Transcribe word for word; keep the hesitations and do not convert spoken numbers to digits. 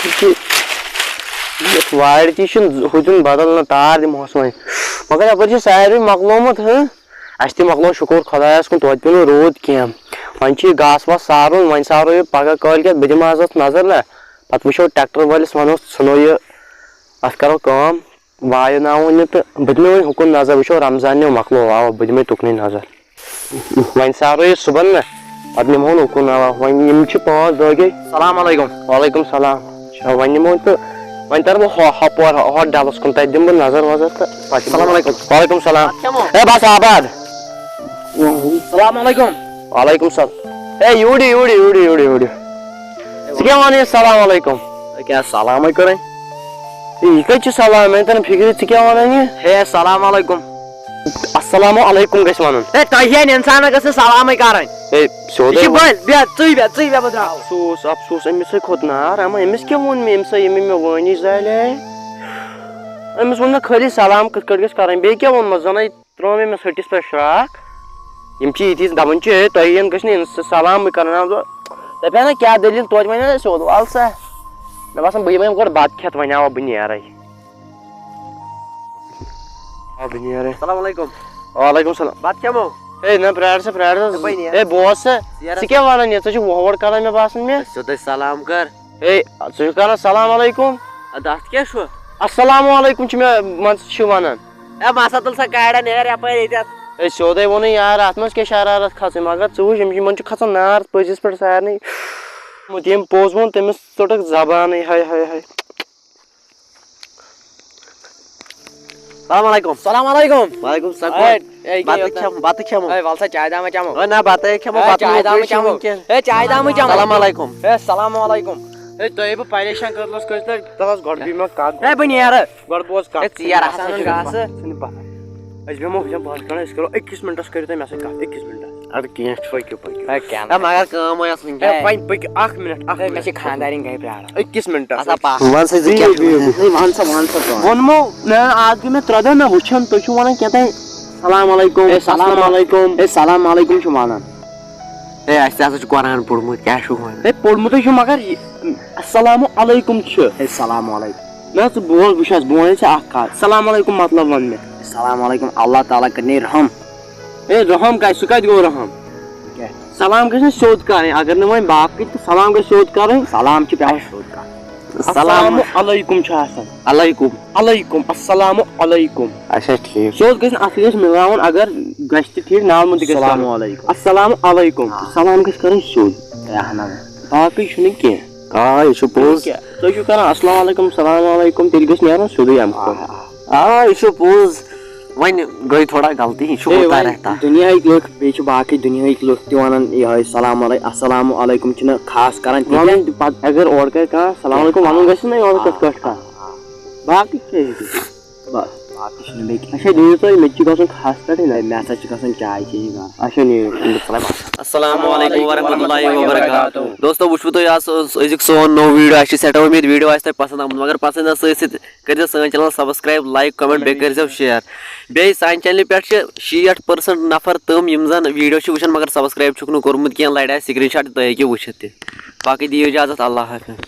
یہِ چھِ، یَتھ وارِ تہِ چھُنہٕ ہُہ دیُن بدل، نہ تار دِمہوس وۄنۍ۔ مگر یَپٲرۍ چھُ ساروٕے مۄکلومُت، ہہ؟ اَسہِ تہِ مۄکلو شُکُر خۄدایَس کُن، توتہِ پیوٚو نہٕ روٗد کینٛہہ۔ وۄنۍ چھُ یہِ گاسہٕ واسہٕ سارُن، وۄنۍ سارو یہِ پگاہ کٲلۍ کٮ۪تھ، بہٕ دِمہٕ آز اَتھ نظر نہ۔ پَتہٕ وٕچھو ٹرٛیکٹَر وٲلِس وَنوس، ژھٕنو یہِ، اَتھ کَرو کٲم، وایہِ ناوُن یہِ تہٕ بہٕ دِمہٕ وۄنۍ ہُکُن نظر، وٕچھو رمضان نیو مۄکلو، اَوا بہٕ دِمَے تُکنُے نظر۔ وۄنۍ سارو یہِ صُبحن نہ، پتہٕ نِمہون اُکُن۔ اوا، وۄنۍ یِم چھِ پانٛژھ دۄہ گٔے۔ السلام علیکم۔ وعلیکم السلام۔ اچھا، وۄنۍ نِمو تہٕ وۄنۍ ترٕ بہٕ ہۄ-، ہۄپور، ہۄ-، ہۄتھ ڈلس کُن، تتہِ دِمہٕ بہٕ نظر وظر تہٕ پتہٕ یِمہٕ۔ السلام علیکم۔ وعلیکم السلام۔ بتہٕ کھٮ۪مو؟ ہے، بس آباد۔ السلام علیکم۔ وعلیکم السلام۔ ہے، یوٗرۍ یہِ، یوٗرۍ یہِ، یوٗرۍ یہِ، یوٗرۍ یہِ، یوٗرۍ یہِ۔ ژٕ کیٛاہ ونان یہِ سلام علیکم؟ ہے، کیٛاہ سلامٕے کٔرٕنۍ؟ ہے، یہِ کتہِ چھُ سلام؟ مےٚ ترنہٕ فِکرِ، ژٕ کیٛاہ ونان یہِ؟ ہے، السلام علیکم۔ السلام علیکم گژھِ وَنُن۔ ہے، تۄہہِ ہِوٮ۪ن اِنسانَس گٔژھ نہٕ سلامٕے کَرٕنۍ۔ ہے، سیوٚدُے یہِ چھِ وَن۔ بٔلۍ، بیٚہہ، ژٕے بیٚہہ، ژٕے بیٚہہ، بہٕ درٛاوُس۔ افسوس، افسوس، أمِس ہے کھوٚت نار۔ اما، أمِس کیٛاہ ووٚن مےٚ؟ أمِس ہے، ییٚمۍ مےٚ وٲنی زالے۔ أمِس ووٚن مےٚ خٲلی سلام کِتھ کٲٹھۍ گژھِ کَرٕنۍ۔ بیٚیہِ کیٛاہ ووٚنمَس؟ زَن ہے ترٛٲو مےٚ أمِس ۂٹِس پٮ۪ٹھ شراکھ۔ یِم چھِ یِتھۍ، دَپان چھِ، ہے، تۄہہِ ہِوٮ۪ن گٔژھ نہٕ اِنس-، سلامٕے کَرٕنۍ۔ اَز دَپہِ ہا نہ، کیٛاہ دٔلیٖل توتہِ وَنہِ ہا سیوٚد، وَل سا۔ مےٚ باسان، بہٕ یِمَے یِم گۄڈٕ بَتہٕ کھٮ۪تھ، وۄنۍ آوا بہٕ نیرَے۔ آ، بہٕ نیرٕ۔ السلام علیکم۔ وعلیکم السلام۔ بتہٕ کھٮ۪مو؟ ہے، نہ، پرٛار سا، پرٛار سا۔ ہے، بہٕ نیرٕ۔ ہے، بوز سا۔ یارٕ۔ ژٕ کیٛاہ وَنان یَتھ؟ ژٕ چھُکھ وۄہوڑ کَران مےٚ باسان مےٚ۔ سیوٚدُے سلام کر۔ ہے، ژٕ چھُکھ کَران السلام علیکم۔ اَدٕ اَتھ کیٛاہ چھُ؟ السلام علیکم چھُ مےٚ، مان ژٕ، چھُ وَنان۔ ہے، مسا تُل سا گاڑٮ۪ن ہیٚرِ یَپٲرۍ ییٚتٮ۪تھ۔ ہے، سیوٚدُے ووٚنُے یارٕ، اَتھ منٛز کیٛاہ شرارت کھژٕے؟ مگر ژٕ وٕچھ، یِم، یِمَن چھُ کھژان نار پٔزِس پٮ۪ٹھ سارنٕے۔ ییٚمۍ پوٚز ووٚن، تٔمِس ژٔٹٕکھ زبانٕے، ہاے، ہاے، ہاے۔ السلام علیکم۔ السلام علیکم۔ وعلیکم السلام۔ ہے، ہے، یہِ کیٛاہ بتہٕ یوت کھٮ۪م-، بتہٕ کھٮ۪مو۔ ہے، وَل سا، چاے دامہ چٮ۪مو۔ ہے، نہ، بتہٕ ہے کھٮ۪مو، ہے، بتہٕ چاے نہٕ دامہ کینٛہہ۔ چٮ۪مو۔ ہے، چاے دامہ چٮ۪مو۔ السلام علیکم۔ ہے، السلام علیکم۔ ہے، تۄہہِ ہے بہٕ پریشان کٔرلَس، کٔژِ لَٹہِ تَلَس گۄڈٕ بیٚیہِ مہ کَتھ۔ ہے، بہٕ نیرٕ۔ گۄڈٕ بوز کَتھ۔ ہے، ژیر آسان گاسہٕ۔ ژھٕنہِ بَتھ۔ أسۍ بیٚہمو، أسۍ بیٚہمو بَتھ کَران، أسۍ کَرو أکِس مِنٹَس کٔرِو تُہۍ مےٚ سۭتۍ کَتھ، أکِس مِنٹَس۔ اَدٕ کینٛہہ چھُ، پٔکِو، پٔکِو۔ ہے، کینٛہہ ہے، نہٕ۔ مگر کٲم ٲس وٕنکٮ۪ن۔ ہے، وۄنۍ پٔکِو، اَکھ مِنٹ، اَکھ ہے، مےٚ مِنٹ۔ چھِ خانٛدارِنۍ گَرِ پرٛاران۔ أکِس مِنٹَس۔ اَسا پَکھ۔ وَن سا، ژٕ بِہِو، کیٛاہ چھُ بِہِو، وَنان؟ بِہِو۔ ہے، وَن سا، وَن سا ژٕ۔ ووٚنمو نہ، آز گٔے مےٚ ترٛےٚ دۄہ نہ وٕچھان، تُہۍ چھِو وَنان کیٛاہ تام، السلام علیکم، ہے، سلام۔ السلام علیکم۔ ہے، السلام علیکم چھُ وَنان۔ ہے، اَسہِ تہِ ہسا چھُ قرآن پوٚرمُت، کیٛاہ چھُکھ وَنان؟ ہے، پوٚرمُتٕے چھُ، مگر یہِ السلام علیکم چھُ۔ ہے، السلام علیکم۔ نہ، ژٕ بوز، بہٕ چھُس، بہٕ وَنے ژےٚ اَکھ کَتھ۔ السلام علیکم مطلب وَن مےٚ۔ السلام علیکم، اللہ تعالیٰ کَرِ نے رحم۔ ہے، رحم کَتہِ؟ سُہ کَتہِ گوٚو رحم؟ کیٛاہ؟ سلام گژھِ نہ سیوٚد کَرٕنۍ، اگر نہٕ وۄنۍ باقٕے تہٕ سلام گژھِ سیوٚد کَرٕنۍ۔ سلام چھُ پٮ۪وان سیوٚد کَرُن۔ السلام۔ السلام علیکم چھُ آسان۔ علیکم۔ علیکم، السلام علیکم۔ اچھا، ٹھیٖک۔ سیوٚد گژھِ نہٕ، اَتھ سۭتۍ گژھِ مِلاوُن، اگر گژھِ تہِ ٹھیٖک، ناو منٛز تہِ گژھِ السلام کَرُن۔ علیکم۔ السلام علیکم۔ آ۔ سلام گژھِ کَرٕنۍ سیوٚد۔ اہن حظ۔ باقٕے چھُنہٕ کینٛہہ۔ آ، یہِ چھُ پوٚز۔ کیٛاہ؟ تُہۍ چھِو کَران السلام علیکم، السلام علیکم، تیٚلہِ گژھِ نیرُن سیوٚدُے اَمہِ کھۄتہٕ۔ آ، آ۔ آ، یہِ چھُ پوٚز۔ وۄنۍ گٔے تھوڑا غلطی، یہِ چھُ ہے، ہوتا وۄنۍ رہتا۔ دُنیاہٕکۍ لُکھ، بیٚیہِ چھِ باقٕے دُنیاہٕکۍ لُکھ تہِ وَنان یِہوٚے سلام علیکم، السلام علیکم چھِنہٕ خاص کَران کِہیٖنۍ۔ وَنُن پَتہٕ اگر اورٕ کَرِ کانٛہہ، السلام علیکم وَنُن گژھِ نہ یورٕ کِتھ کٲٹھۍ کانٛہہ۔ باقٕے کیٛاہ ہیٚکہِ؟ بَس، باقٕے چھُنہٕ بیٚیہِ کینٛہہ۔ اچھا، دِیِو تُہۍ، مےٚ تہِ چھِ گژھُن خاص پٮ۪ٹھٕے نہ۔ مےٚ ہسا چھِ گژھُن چاے چیٚنہِ گژھُن۔ اچھا، نِیِو۔ السلام علیکم ورحمۃ اللہ وبرکاتہ۔ دوستو، وٕچھوٕ تۄہہِ آز أزیُک سون نوٚو ویٖڈیو۔ اَسہِ چھِ سٮ۪ٹھاہ اُمید ویٖڈیو آسہِ تۄہہِ پسنٛد آمُت، مگر پسنٛد آسہِ سۭتۍ سۭتۍ کٔرۍزیو سٲنۍ چینل سبسکرایب، لایک، کمنٹ، بیٚیہِ کٔرۍزیو شیئر۔ بیٚیہِ سانہِ چینلہِ پٮ۪ٹھ چھِ شیٹھ پٔرسنٹ نفر تِم یِم زن ویٖڈیو چھِ وٕچھان مگر سبسکرایب چھُکھ نہٕ کوٚرمُت کینٛہہ، لرِ آسہِ سکریٖن شاٹ، تُہۍ ہیٚکِو وٕچھِتھ تہِ۔ باقٕے دِیِو اجازت، اللہ حافظ۔